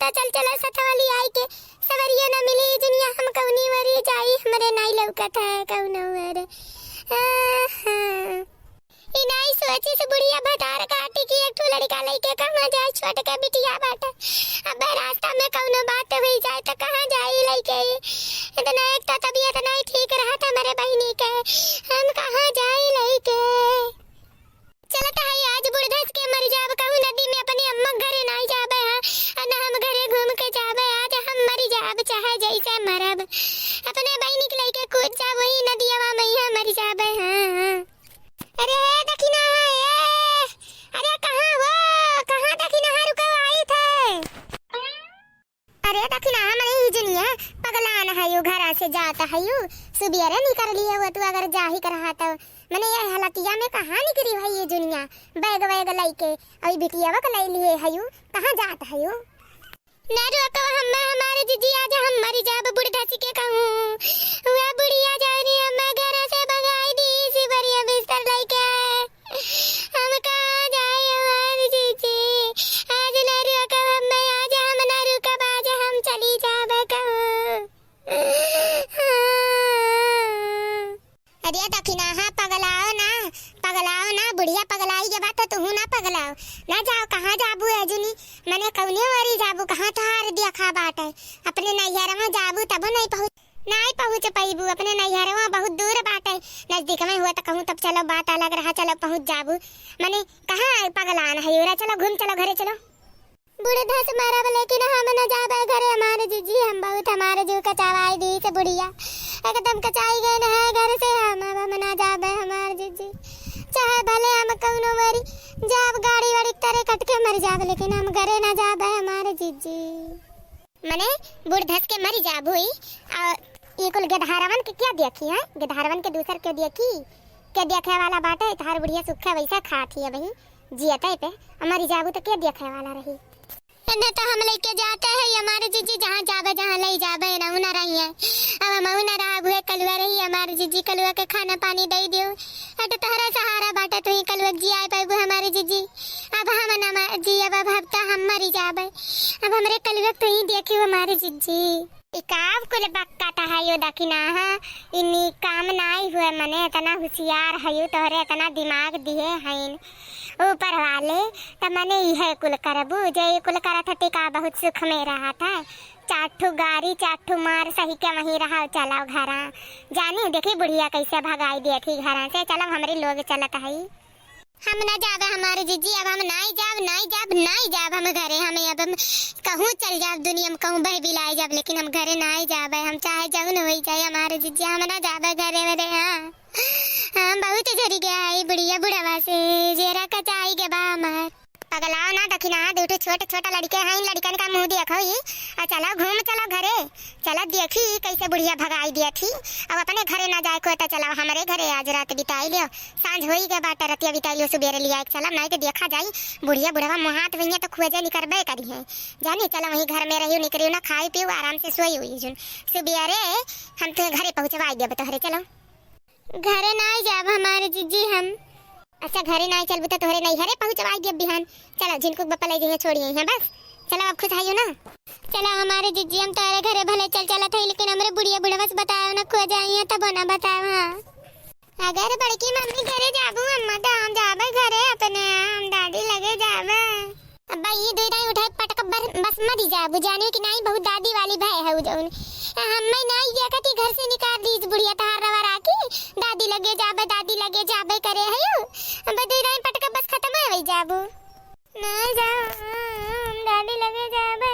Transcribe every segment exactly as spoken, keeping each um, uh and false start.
चल चला सथवा लियाई के, सवरिया ना मिली दुनिया, हम कउनी वरी जाई, हमरे नाई लउकत है कउनो वर। आहा। ई नाई सोचिस बुढ़िया भतार काटी कि एक ठो लड़िका लइके कहाँ जाए, छोट के बिटिया बाटे। अब रास्ता में कउनो बात हुई जाए त कहाँ जाई लइके? इतना एक तो तबियत नाई ठीक रहत हमरे बहिनी के, हम कहाँ जाई लइके? चलत है आज बुढ़ धस के मरि जाब, कहूँ नदी में अपने अम्मा घरे नाई जाबे हाँ, आ ना हम घरे घूम के जाबे, आज हम मरि जाब चाहे जैसे मरब, अपने बहिनी के लइके कूद जाब वही नदियावा में यहाँ मरि जाबे हाँ, हाँ। अरे हे दखिना, ए, अरे कहाँ हो, कहाँ दखिना है, रुको आई थे। अरे दखिना, मने ई जुनिया पगलान हयू, घरा से जात हयू, सुबियरे निकर लिए हो तू, अगर जाही के रहा तो। मने ये हलतिया में कहाँ निकरी है ये जुनिया, बैग वैग लइके, अउर बिटियावा के लइ लिए हयू, कहाँ जात हयू? ना रोको हम्मा, हमारे जिज्जी, आज हम मरि जाब बुढ़ धसी के कहूँ। वह बुढ़िया जानी हम्मा घरा से भगाई दी, सिबरिया बिस्तर लइके। हम कहाँ जाए हमार जिज्जी? आज ना रुकब हम्मे, आज हम ना रुकब, आज हम चली जाबे कहूँ। अरे दखिना, हाँ, पगलाओ ना, पगलाओ ना, बुढ़िया पगलाई के बात तो तुहू ना पगलाओ। ना जाओ, कहाँ जाबू ए जुनी? मने कउने ओरी जाबू, कहाँ तोहार देखा बाटे? अपने नैहर में जाबू तबो नहीं पहुँच नाई पहुँच पइबू, अपने नैहरवा बहुत दूर बाटे, नजदीक में हुआ त कहूँ तब चलो, बात अलग रहा, चलो पहुँच जाबू। मने कहाँ पगलान है ओरा, चलो घूम चलो घरे चलो। बुढ़ धस मरब लेकिन हम न जाबे घरे हमार जिज्जी, हम बहुत हमार जीव कचावाई दी से बुढ़िया, एकदम कचाई गए न है घर से हम, अब हम न जाबे हमार जिज्जी, चाहे भले हम कउनो मरी जाब, गाड़ी वाड़ी तरे कट के मरि जाब, लेकिन हम घरे न जाबे हमार जिज्जी। मने बुढ़ धस के मरि जाबू ई, आ ई कुल गेदहारवन के क्या देखी है? गेदहारवन के दूसर के देखी? के देखे वाला बाटे? तहार बुढ़िया सुखे वैसे खात ही अबही, जियते पे, आ मरि जाबू त के देखे वाला रही? एने तो हम लइके जाते हैं, हमारे जिज्जी जहाँ जाबे, जहाँ लइ जाबे, एनहू ना रही है। अब हमहू ना रहब, उहे कलुआ रही, हमारे जिज्जी कलुआ के खाना पानी दइ दियो। अट तोहरा सहारा बाटे, तू ही कलुआ के जियाए पाइबू हमारे जिज्जी। अब हम ना मा-, जियब, अब, अब तो हम मरि जाबे। अब हमरे कलुआ के तू ही देखियो हमारे जिज्जी। ई काव कुल बक्का त है यो दखिना, हाँ? इन्हीं काम नाई हुए, मने इतना हुसियार हयू, तोहरे इतना दिमाग दिहे हइन ऊपर वाले, त मने इहे कुल करबू, जे ई कुल करत हती का बहुत सुख में रहत है। चार ठो गारी, चार ठो मार सही के वहीं रहा, चलाओ घरा। जानी देखी बुढ़िया कैसे भगाई दिया थी घरा से, चलो हमरे लोग चलत हई। हम ना जाबे हमारे जिज्जी, अब हम नाई जाब, नाई जाब, नाई जाब हम घरे, हमें अब हम कहूँ चल जाब दुनिया में, कहूँ बह बिलाए जाब, लेकिन हम घरे नाई जाबे, हम चाहे जौन होई जाए हमारे जिज्जी, हम ना जाबे घरे वरे, हाँ। हम बहुत झरी गया है बुढ़िया बुढ़वा से, जेरा कचाई के बा हमार। पगलाओ ना दखिना, दू ठो छोट छोट लड़के हैं, इन लड़कन का मुँह देखो ही, और चलो घूम चलो घरे। चलो देखी कैसे बुढ़िया भगाई दिया थी। अब अपने घरे ना जाए को त चलो हमरे घरे आज रात बिताई लियो। सांझ होई गए बाटे, रतिया बिताई लियो, सुबेरे लिया एक चलो, नहीं तो देखा जाई बुढ़िया बुढ़वा मुहात हुई है तो खोजे निकरबे करी है। जानी चलो वहीं घर में रहियो, निकरियो ना, खाई पियो आराम से सोई हुई जुन। सुबेरे हम तुम्हें घरे पहुँचवाई देब तोहरे, चलो। घरे नाई जाब हमारे जिज्जी हम। अच्छा, घरे नाई चलबू त तोहरे नैहरे पहुँचवाई देब बिहान। चलो, झिनकू के बप्पा ले जइहे, छोड़िए यहाँ बस। चलो, अब खुश हइयो ना? चलो, हमारे जिज्जी, हम तोहरे घरे भले चल चलत हई, लेकिन हमरे बुढ़िया बुढ़वा से बतायो ना, खो जाइए तब ना बतायो, हाँ। अगर बड़की मम्मी घरे जाबू अम्मा, त हम जाबे घरे अपने, हम दादी लगे जाबे। अब्बा, ई दुई दाई उठाई पटक बर-, बस मरी जाबू, जानियो कि नाई बहुत दादी वाली भय है उ जौन। आ, हम मैं नाई देखत ही घर से निकाल दीस बुढ़िया तहार रवा राखी, दादी लगे जाबे, दादी लगे जाबे करे है यू। अब्बा, दुई दाई पटक बस खत्म है वही जाबू। नाई जाओ, हम दादी लगे जाबे।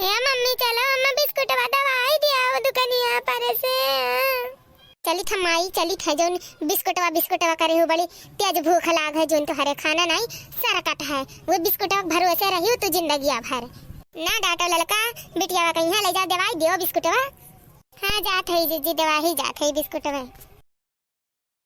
ए मम्मी, चलो, अम्मा बिस्कुटवा दवाई दिया वो दुकानिया पर से। चलित है माई, चलित है, जौन बिस्कुटवा, बिस्कुटवा करे हो, बड़ी तेज भूख लाग है, जौन तोहरे खाना नाई सरकत है, वो बिस्कुटवा के भरोसे रही हो तू जिंदगिया भर। ना डांटो ललका, बिटियावा कहीं है, ले जाओ दवाई दियो बिस्कुटवा। हाँ, जात है जिज्जी, दवाई जात है बिस्कुटवा।